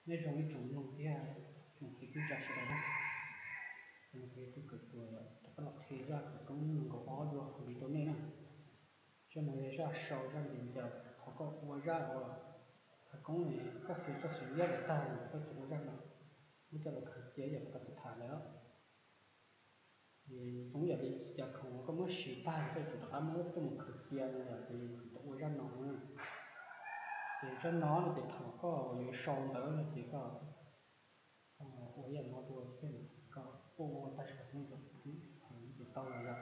Nyob zoo ib tsoom mloog thiab tsoom txiv kwv tij sawv daws na, kuv yog tub kawm tuas rov qab los qhia zaj khawv koob nees nkaum ob dua kuv li rau nej na. Zaj no yog zaj sau zaj ntes ncaws, thaum koj ua zaj uas khawv koob ne, koj xav txog xyov yog daim tag koj tsuas ua zaj no, muab coj los khaws cia yam li kuv tham lawm. Zoo yam li cov khoom koj muab siv tag koj yuav tsum rov qab muab coj mus khaws cia no yom, ces kuv tau ua zaj no na. Ces zaj no no ces thaum koj yuav sau ntawd no ces koj ua ib yam no dua thiab, koj ua ua tag seb nej tau los yog.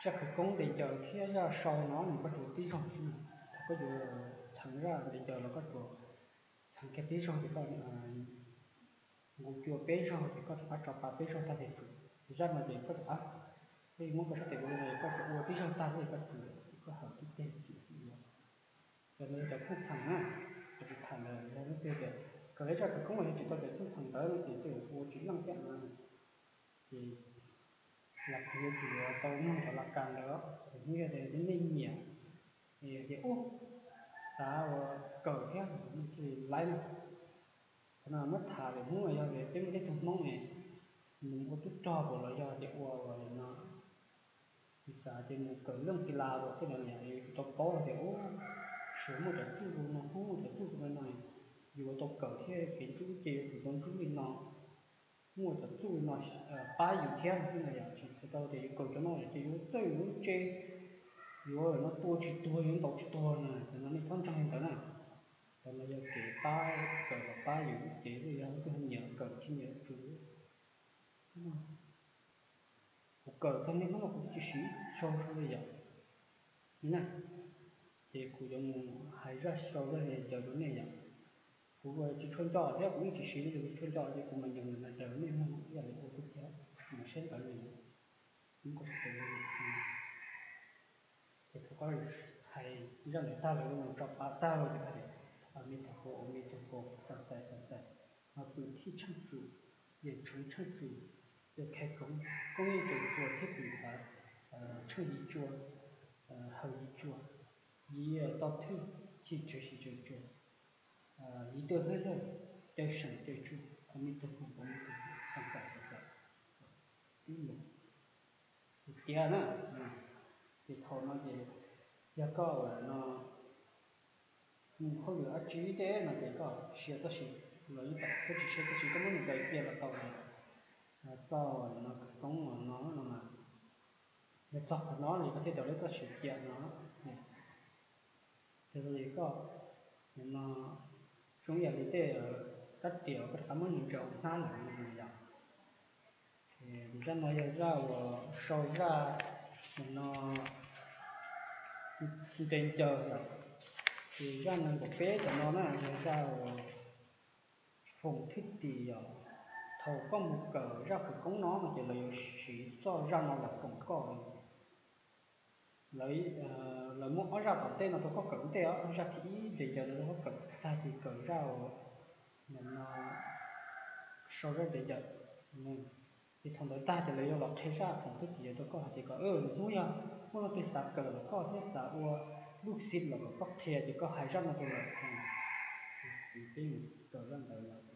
Zaj khawv koob ntes ncaws thiab zaj sau no nws koj tsuas tib zaug xwb na. Thaum koj yuav txheev zaj ntes ncaws los koj tsuas txheev kiag tib zaug ces koj nqus cua peb zaug ces koj rov qab tso pa peb zaug tag ces tsum. Ces zaj no ces koj rov qab, koj muab koj sab tes ua li no es koj tsuas ua tib zaug tag ces koj tsum, koj hawm tib teg tsum xwb. Cov no yog cov txheej txheem na, kuv tham ntawd yog leej twg tias kawm zaj khawv koob los yog tsis tau cov txheej txheem ntawd no ces tej zaum ua tsis leej thiab no. Ces los kuv yuav tsum yuav tau mloog cov laj kas ntawd, hnub yog tias nej nyiam, yog tias ub, xav ua kawm thiab nej thiaj li laib na. Qhov no muab tham lwm hnub yog peb muaj tej tug Hmoob es nws mus ua tub rog los yog tias ua ua li no, tsis xav tias mus kawm leej ti las ua tej no yom, yus tsis tau paub tias ub, suav muaj cov txuj zoo no, hnub muaj cov txuj zoo no no, yus ua tau kawm thiab kev ntsub ces yuav tsum tau ntsub li no, muaj cov txuj li no pab yus thiab no xwb na yom. Tsis txhais tau tias yus kawm cov no ces yus txawj yus lub tse, yuav no tua tsis tuag yuav ntaus tsis tuag na, cov no nej txhob ntseeg li ntawd na. Cov no yog kev pab, kawm los pab yus lub cev, yog leej twg nyiam kawm tsis nyiam tsum. Kuv kawm txog niaj hnub no kuv twb tsis siv sau li yom. Na, ces kuv yuav mus hais zaj sau zaj ntes ncaws rau nej yom. Kuv tsis tshua nco thiab kuv yeej tsis siv li, yog kuv tshua nco ces kuv mam nyeem ntes ncaws rau nej mloog ib yam li ua kuv thiab, mas saib ntawd li. Ces thaum koj hais zaj ntawd tag lawm, tso pa tag lawm ces koj tias: As mi tag hos, as mi tag hos, xav txais xav txais, mas pwm thij tsheej tsum, yem tshoov tsheej tsum, yog khai koov koob yeej tseem tsuas thiab pwm xav tsheej yim tsua, hawm yim tsua, yim tau thwj chim tsawv sim tsawv tsua, yim tuaj hlwb hlwb, caw seem caw tsuag, as mi tag hos, as mi tag hos, xav txais xav txais. Ib lus tiav na, ces thaum no ces yog koj ua no mus hauj lwm dab tsi tej no ces koj siav txoj sia los yeej tau, koj tsis siav txoj sia koj muab nws ncaws cia los tau li. Txoj no khawv koob no no mas, yog txog qhov no ces koj thiaj tau lub txoj sia cia no. Ces koj no zoo yam li tej kab riam koj rov qab muab nws ntsaws hnab lawm no yom. Zaj no yog zaj uas sau zaj no ntes ncaws yom. Ces zaj nees nkaum peb cov no na yog zaj uas foom thwj tim yom. Thaum koj mus kawm zaj khawv koob no no ces lawv yuav siv txoj zaj no los foom koj. Lawv muab ob zaj tom ntej no rau koj kawm ntej os, zaj thib ib ntes ncaws no rau koj kawm tag ces kawm zaj uas no sau zaj ntes ncaws. Ces thaum ntawd tag ces lawv yuav los qhia zaj foom thwj tim rau koj hais tias kom lwm hnub yog muaj leej twg xav kawm los koj thiab xav ua lub xim los kom koj qhia ces koj hais zaj no rau lawv. Peb mus kawm zaj ntawd yom.